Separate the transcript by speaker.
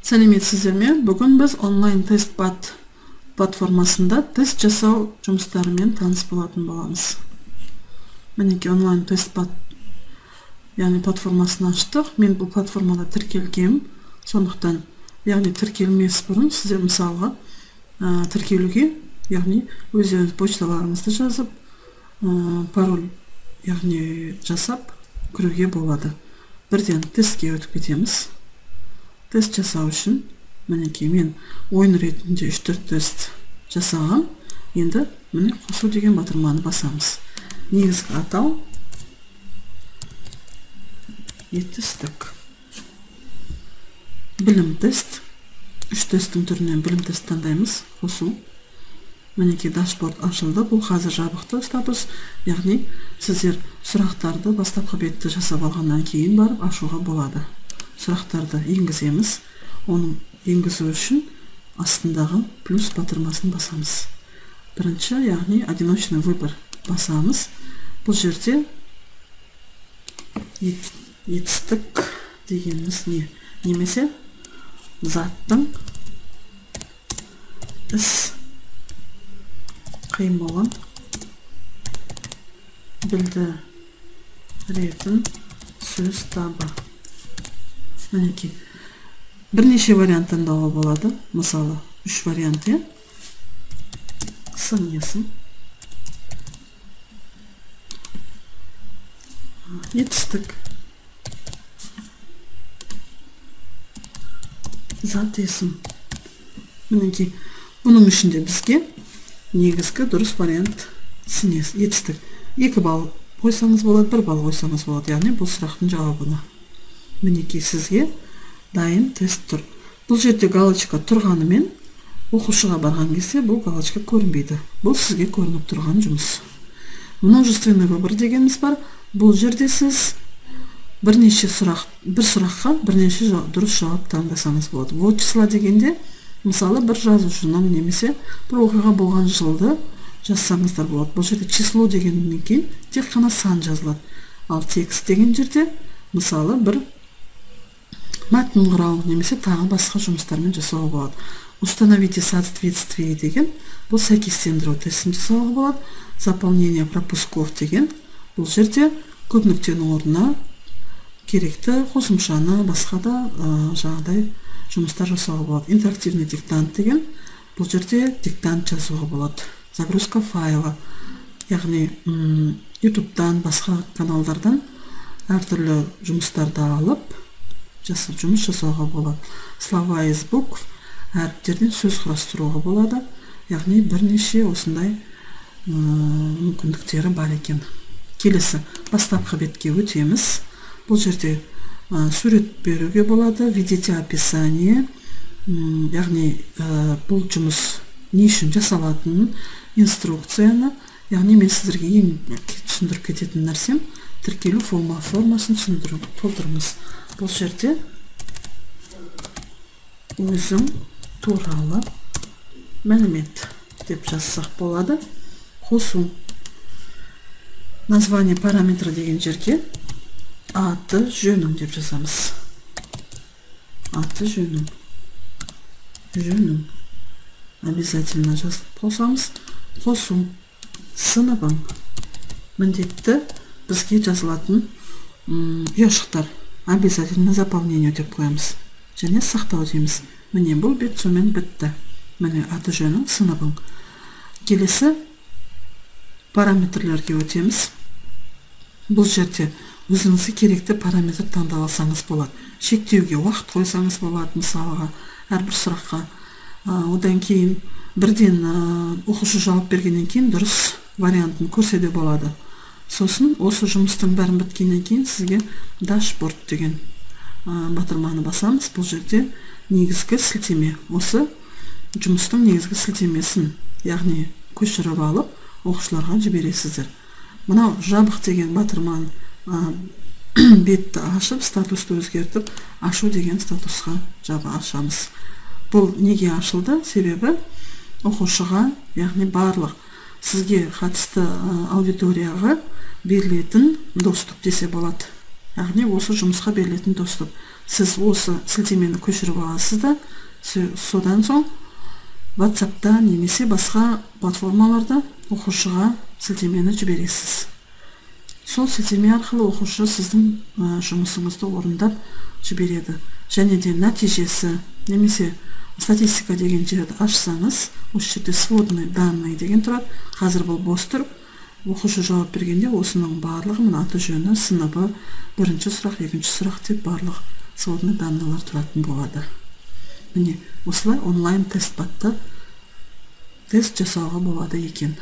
Speaker 1: Сәлеметсіздер ме? Бүгін біз онлайн тест платформасында тест жасау жұмыстарымен таныс болатын боламыз. Мінекей онлайн тест яғни платформасын аштық. Мен бұл платформада тіркелгем. Сондықтан, яғни тіркелмес бұрын сіздер мысалға тіркелуге, яғни өздеріңіз почталарыңызды жазып, пароль яғни жасап кіруге болады. Бірден тестке өтіп кетеміз. Тест жасау үшін мінекей мен ойын ретінде 3-4 тест жасағам. Енді міне қосу деген батырманы басамыз. Негізгі атау етістік. Білім тест. 3 тесттің түрінен білім тест таңдаймыз. Қосу. Мінекей дашборд ашылды. Бұл қазір жабықты статус. Яғни сіздер сұрақтарды бастапқы бетті жасап алғаннан кейін барып ашуға болады. Сұрақтарды енгіземіз. Оның енгізу үшін астындағы плюс батырмасын басамыз. Бірінші, яғни одиночный выбор басамыз. Бұл жерде етістік дегеніміз не? Немесе заттың іс қимылын білдіретін сөз табы. Мінекей бірнеше вариант таңдауға болады. Мысалы, 3 вариант, иә? Сын есім, етістік, зат есім. Мінекей бұның ішінде бізге негізгі дұрыс вариант сын есім, етістік. 2 балл қойсаңыз болады, 1 балл қойсаңыз болады. Яғни бұл сұрақтың жауабына. Мінекей сізге дайын тест тұр. Бұл жерде галочка тұрғанымен оқушыға барған кезде бұл галочка көрінбейді. Бұл сізге көрініп тұрған жұмыс. Множественный выбор дегеніміз бар. Бұл жерде сіз бірнеше сұрақ, бір сұраққа бірнеше дұрыс жауап таңдасаңыз болады. Вот числа дегенде, мысалы, бір жазушының немесе бір оқиға болған жылды жазсаңыздар болады. Бұл жерде число дегеннен кейін тек қана сан жазылады. Ал текст деген жерде, мысалы, бір мәтін құрау немесе тағы басқа жұмыстармен жасауға болады. Установите соответствие деген бұл сәйкестендіру тестін жасауға болады. Заполнение пропусков деген бұл жерде көп нүктенің орнына керекті қосымшаны, басқа да жаңағыдай жұмыстар жасауға болады. Интерактивный диктант деген бұл жерде диктант жазуға болады. Загрузка файла, яғни YouTube'дан, басқа каналдардан әртүрлі жұмыстарды алып жұмыс жасауға болады. Слова из букв, әріптерден сөз құрастыруға болады. Яғни бірнеше осындай мүмкіндіктері бар екен. Келесі бастапқы бетке өтеміз. Бұл жерде сурет беруге болады. Видите описание, яғни бұл жұмыс не үшін жасалатынын, инструкцияны, яғни мен сіздерге ең түсіндіріп кететін нәрсем тіркелу формасын түсіндіру, толтырыңыз. Бұл жерде өзің туралы мәлімет деп жазсақ болады. Қосу. Название параметрі деген жерге аты жөнім деп жазамыз. Аты жөнім. Жөнім. Обязательно жазып қосамыз. Қосу. Сыныбың. Міндетті бізге жазылатын ұяшықтар. Обязательно заполнение деп қоямыз. Және сақтау дейміз. Міне бұл бет сонымен бітті. Міне аты жөнің, сыныбың. Келесі параметрлерге өтеміз. Бұл жерде өзіңізге керекті параметр таңдап алсаңыз болады. Шектеуге уақыт қойсаңыз болады, мысалға, әрбір сұраққа. Одан кейін бірден оқушы жауап бергеннен кейін дұрыс вариантын көрсе де болады. Сосын осы жұмыстың бәрін біткеннен кейін сізге дашборд деген батырманы басамыз. Бұл жерде негізгі сілтеме, осы жұмыстың негізгі сілтемесін, яғни көшіріп алып оқушыларға жібересіздер. Мынау жабық деген батырманы бетті ашып, статусты өзгертіп, ашу деген статусқа жаба ашамыз. Бұл неге ашылды? Себебі оқушыға, яғни барлық сізге қатысты аудиторияға берілетін доступ десе болады. Яғни осы жұмысқа берілетін доступ. Сіз осы сілтемені көшіріп аласыз да, содан соң WhatsApp'та немесе басқа платформаларда оқушыға сілтемені жібересіз. Сол сілтеме арқылы оқушы сіздің жұмысыңызды орындап жібереді. Және де нәтижесі немесе статистика деген жерді ашсаңыз, осы жерде сводные данные деген тұрады. Қазір бұл бос тұр. Оқушы жауап бергенде осының барлығы, мына аты жөні, сыныбы, бірінші сұрақ, екінші сұрақ деп барлық сводный данныйлар тұратын болады. Міне, осылай онлайн тест батта тест жасауға болады екен.